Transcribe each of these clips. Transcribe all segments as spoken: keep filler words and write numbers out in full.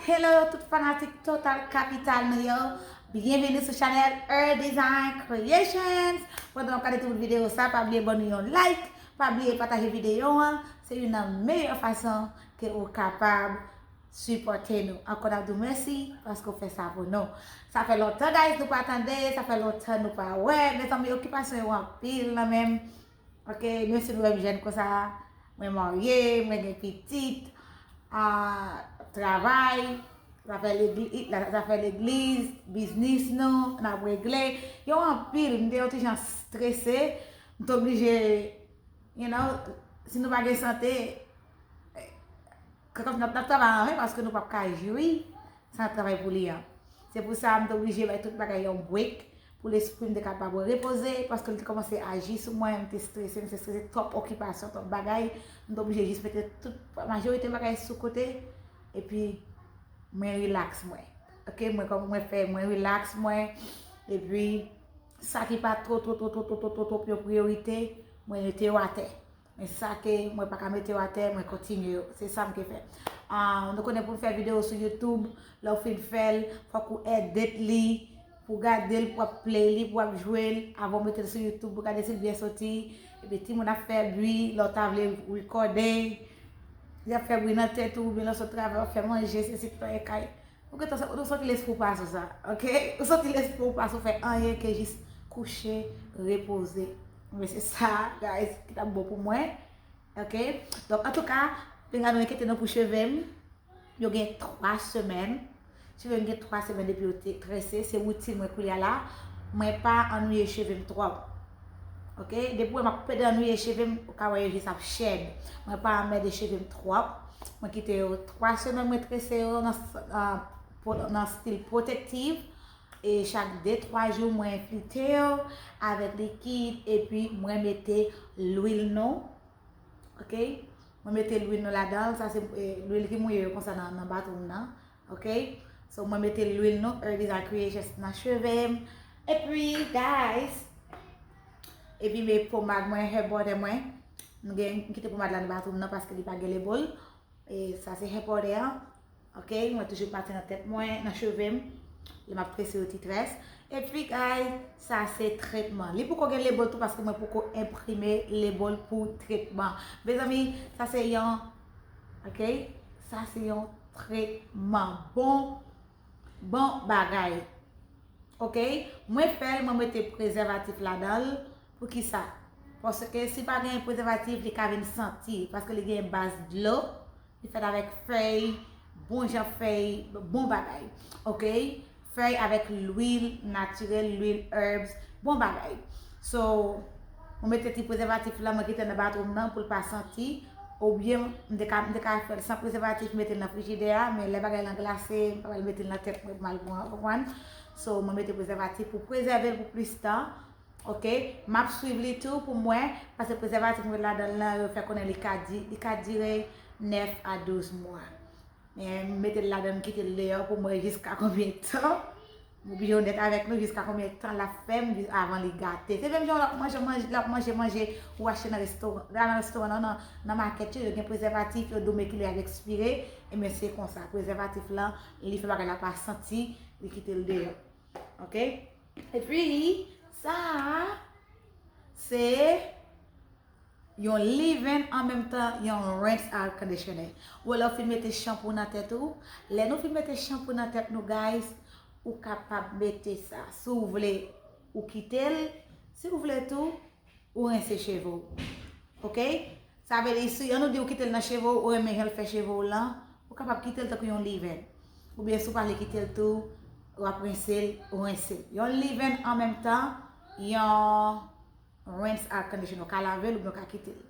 Hello tout fanatik Total Capital nou yo. Byenveni sou chanèl Her Design Creations. Pandan w ap gade tout videyo sa, pa bliye ban nou yon like, pa bliye pataje videyo an. Se youn nan meyè fason ke ou kapab sipòte nou. Ankò n ap di w mèsi paske w fè sa pou nou. Sa fè lontan guys nou pa tande, sa fè lontan nou pa wè. Mezanmi, okipasyon yo anpil nan men m. Ok, menm si nou wè m jèn konsa, mwen marye, mwen gen pitit, ah, travay, zafè legliz, zafè legliz, biznis nou, n ap regle. Yo anpil, m te yon ti jan strese, m te oblije, you know, si nou pa gen sante, kòm n ap, n ap travay anven paske nou p ap ka jwi sa n ap travay pou li an. Se pou sa m te oblije bay tout bagay yon break pou lespri m te kapab repoze paske l te kòmanse aji sou mwen, m te strese, m te strese twòp okipasyon, twòp bagay. M te oblije jis mete tout, majorite bagay sou kote epi mwen relax mwen. Ok, mwen kòm mwen fè, mwen relax mwen epi sa ki pa two, two, two, two, two, two, two, two yon priyorite, mwen mete yo atè. Men sa ke mwen pa ka mete yo atè, mwen kontinye yo. Se sa m ke fè. Ah, nou konnen pou n fè videyo sou YouTube, lè w fin fè l, fòk ou edit li, pou w gade l, pou w ap play li, pou w ap jwe l, avan w mete l sou YouTube, pou w gade si l byen soti. Epi timoun ap fè bri, lè w ta vle recorde, y ap fè bri nan tèt ou, oubyen lè w sot travay, w ap fè manje, se si tout anyen kay. Ou gentan sa, ou soti lespri w pa sou sa, ok? Ou soti lespri w pa sou fè anyen ke jis kouche, repoze. Men se sa, guys, ki t ap bon pou mwen, ok? Donk, antouka, pinga nou enkyete nou pou cheve m. Yo gen twa semèn. Cheve m gen twa semèn depi yo te trese. Se woutin mwen koulye a la. Mwen pa annuiye cheve m twòp. Ok? Depi w wè m ap pede annuiye cheve m, ou ka wè yo jis ap shed. Mwen pa anmède cheve m twòp. Mwen kite yo twa semèn, mwen trese yo nan, nan, nan stil pwotektif. E chak de twa jou, mwen flite yo avèk likid. Epi mwen mete lwil nou. Ok? Mwen mete lwil nou ladan l. Sa se, eh, lwil ki mouye yo konsa nan, nan bathroom nan. Ok? So, mwen mete lwil nou, Her Design Creations, nan cheve m. Epi, guys, epi men pomad mwen, hair powder mwen. M gen, m kite pomad la nan bathroom nan paske li pa gen label. E sa se hair powder an. Ok? Mwen toujou pase nan tèt mwen, nan cheve m. Lè m ap trese yo ti très. Epi, guys, sa se tretman. Li poko gen label tou paske mwen poko enprime label pou tretman. Mezanmi, sa se yon, ok? Sa se yon tretman. Bon, bon bagay. Ok? Mwen fè l, mwen mete prezèvatif ladan l. Poukisa? Paske si pa gen prezèvatif, li ka vin santi. Paske li gen baz dlo. Li fèt avèk fèy, bon jan fèy, bon bagay. Ok? Fèy avèk lwil natirèl, lwil herbs, bon bagay. So, mwen mete ti prezèvatif la, mwen kite nan bathroom nan pou l pa santi. Oubyen, m te ka, m te ka fè l san prezèvatif, mete l nan frijidè a, men lè bagay lan glase, m pa pral mete l nan tèt mwen pou m al pran, w konprann? So, mwen mete prezèvatif pou prezève l pou plis tan. Ok? M ap swiv li tou pou m wè, paske prezèvatif mwen met ladan l lan, yo fè konnen li ka di, li ka dire nèf a douz mwa. Men m mete l ladan, m kite l deyò pou m wè jiska konbyen tan. M oblije onèt avèk nou, jiska konbyen tan l ap fè m avan li gate. Se menm jan w ap manje, manje, l ap manje, manje, ou achte nan restoran, la nan restoran, nan, nan, nan makèt yo, yo gen prezèvatif, yo di w men kilè y ap ekspire. Ebyen, se konsa. Prezèvatif lan, li fè bagay la pa santi, li kite l deyò. Ok? Epi, sa a, se yon leave-in an menm tan yon rinse out conditioner. Ou wè lè w fin mete chanpou nan tèt ou, lè nou fin mete chanpou nan tèt nou, guys, ou kapab mete sa. Si w vle, ou kite l. Si w vle tou, ou rense cheve w. Ok? Sa vle di, si annou di ou kite l nan cheve w, ou renmen jan l fè cheve w lan, ou kapab kite l tankou yon leave-in. Oubyen si w pa vle kite l tou, w ap rense l, ou rense l. Yon leave-in an menm tan, yon rinse out conditioner. Ou ka lave l oubyen ou ka kite l.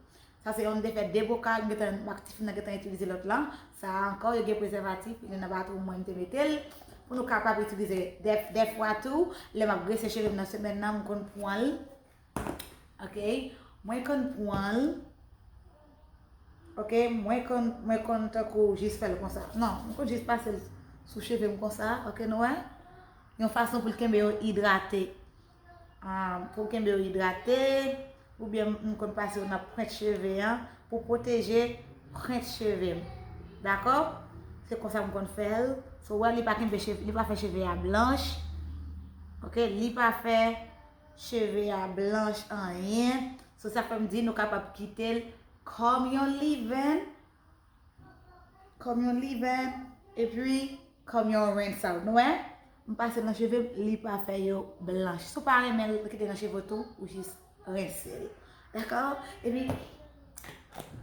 Sa se yon m te fè de bokal, m gentan, m ak tifi m nan gentan itilize lòt lan. Sa a ankò, yo gen prezèvatif, li nan bathroom mwen, m te mete l. Pou nou kapab itilize dè, dèfwa tou, lè m ap grese cheve m nan semèn nan, m konn pran l. Ok? Mwen konn pran l. Ok? Mwen konn, mwen konn tankou jis fè l konsa. Non, mwen konn jis pase l sou cheve m konsa. Ok, nou wè? Yon fason pou l kenbe yo idrate. Ah, pou kenbe yo idrate, oubyen m konn pase yo nan pwent cheve an pou pwoteje pwent cheve m. Dakò? Se konsa m konn fè l. So, wè, li pa kenbe cheve, li pa fè cheve a blanch. Ok, li pa fè cheve a blanch anyen. So, sa fè m di nou kapab kite l kòm yon leave-in. Kòm yon leave-in. Epi, kòm yon rinse out. Nou wè? M pase nan cheve m, li pa fè yo blanch. Si w pa renmen l kite nan cheve w tou, ou jis rense l. Dakò? Epi,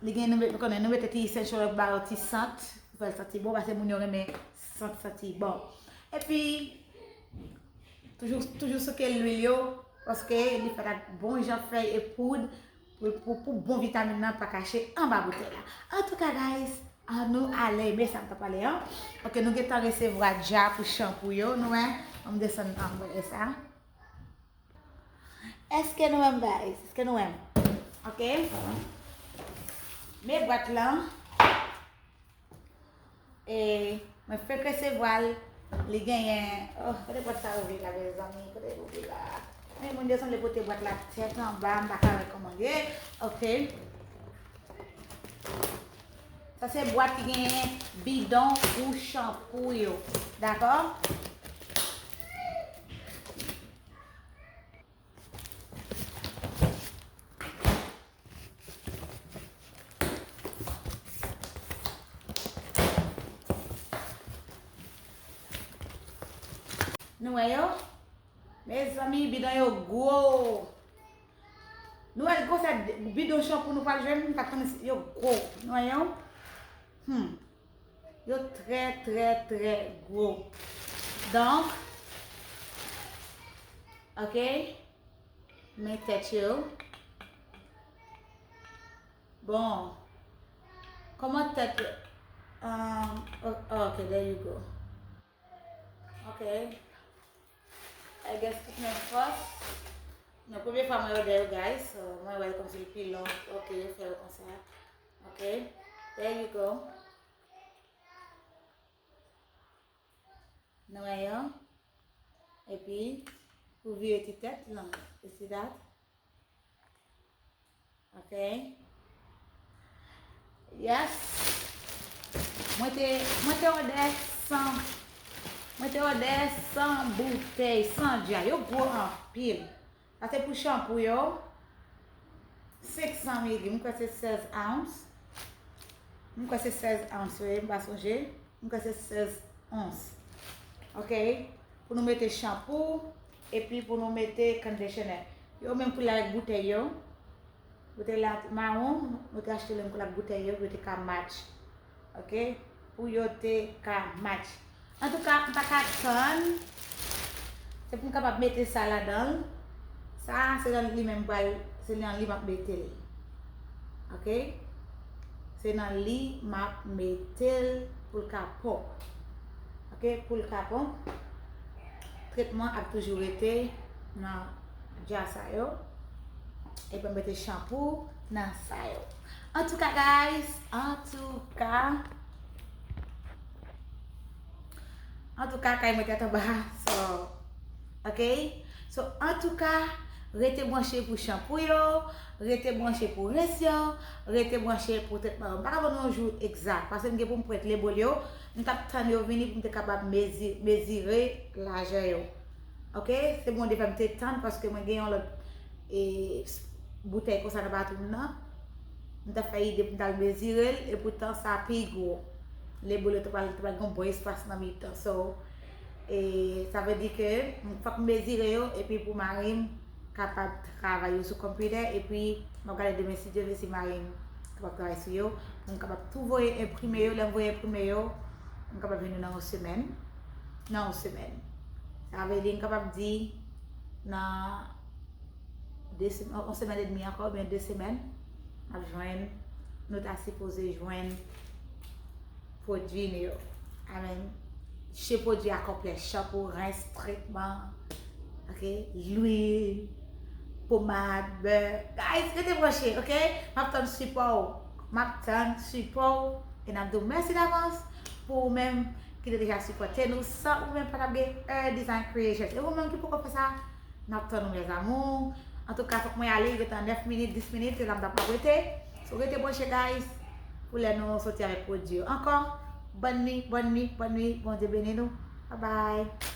li gen, nou met-, nou konnen, nou mete ti essential oil ba yo ti sant, pou fè l santi bon, paske moun yo renmen sant santi bon. Epi, toujou, toujou souke lwil yo, paske li fèt ak bon jan fèy e poud, pou, pou, pou bon vitamin nan pa kache anba boutèy la. Antouka, guys, an nou ale, men sa m t ap pale an. Ok, nou gentan resevwa dja pou chanpou yo, nou wè. An m desann an bagay sa. Èske nou wè m, guys? Èske nou wè m? Ok. Men bwat lan. E mwen fenk resevwa l. Li genyen, oh, kote bwat sa ouvri la, mezanmi? Kote l ouvri la? Men moun yo sanble pote bwat la tèt anba, m pa ka wè kòman l ye. Ok. Sa se bwat ki genyen bidon pou chanpou yo. Dakò? Nou wè yo? Mezanmi, bidon yo gwo. Nou wè l gwo sa, bidon chanpou nou pral jwenn, m pa t konnen si yo gwo. Nou wè yo? Hmm. Yo trè, trè, trè gwo. Donk, ok, men tèt yo. Bon, kòman tèt yo? Um, o-, ok, there you go. Ok. I guess tout menm fòs. Non, premye fwa mwen wè yo, guys. So, mwen wè l kòmsi l pi long. Ok, yo fè yo konsa. Ok. There you go. Nou wè yo. Epi, ou vire ti tèt lan. You see that? Ok. Yes. Mwen te, mwen te òdè san, mwen te òdè san boutèy, san dya. Yo gwo anpil. Sa se pou chanpou yo. Senk san mili, m kwè se sèz ounce. M kwè se sèz ounce yo ye, m pa sonje. M kwè se sèz ons. Ok? Pou nou mete chanpou, epi pou nou mete conditioner. Yo menm koulè ak boutèy yo. Boutèy la mawon, nou te achte l menm koulè ak boutèy yo, pou yo te ka match. Ok? Pou yo te ka match. Antouka, m pa ka tann. Se pou m kapab mete sa ladan l. Sa, se nan li menm m pral, se nan li m ap mete l. Ok? Se nan li m ap mete l pou l ka pwòp. Ok? Pou l ka pwòp. Tretman ap toujou rete nan dya sa yo. Epi m mete chanpou nan sa yo. Antouka, guys, antouka, antouka, kay mwen tèt anba. So, ok? So, antouka, rete branche pou chanpou yo, rete branche pou rens yo, rete branche pou tretman yo. M pa ka ban nou yon jou egzak, paske m gen pou m prèt label yo, m t ap tann yo vini pou m te kapab mezi-, mezire lajè yo. Ok? Se Bondye fè m te tann paske mwen gen yon lòt, e, boutèy konsa nan batwou m nan. M t ap fè ide pou m t al mezire l, epoutan sa pi gwo. Label yo te pral, te pral gen yon bon espas nan mitan. So, e, sa vle di ke m, fòk m mezire yo, epi pou mari m kapab travay yo sou konpitè, epi m ap gade demen, si Dye vle, si mari m kapab travay sou yo, pou m kapab tou voye enprime yo. Lè m voye enprime yo, m kapab jwenn yo nan yon semèn. Nan yon semèn. Sa vle di, m kapab di, nan de semèn, yon semèn edmi ankò, oubyen de semèn, n ap jwenn, nou ta sipoze jwenn pwodui nou yo. Amèn. Se pwodui a konplè, chanpou, rens, tretman, ok, lwil, pomad, bè. Guys, rete branche, ok? M ap tann sipò w. M ap tann sipò w. E n ap di w mèsi davans pou ou menm ki te deja sipòte nou. San ou menm, pa t ap gen Her Design Creations. E ou menm ki poko fè sa, n ap tann ou, mes amours. Antouka, fòk mwen ale, li gentan nèf minit, dis minit, se la m t ap ap rete. So, rete branche, guys, pou lè nou soti avèk pwodui yo ankò. Bonne nuit, bonne nuit, bonne nuit. Bondye beni nou. Bye bye.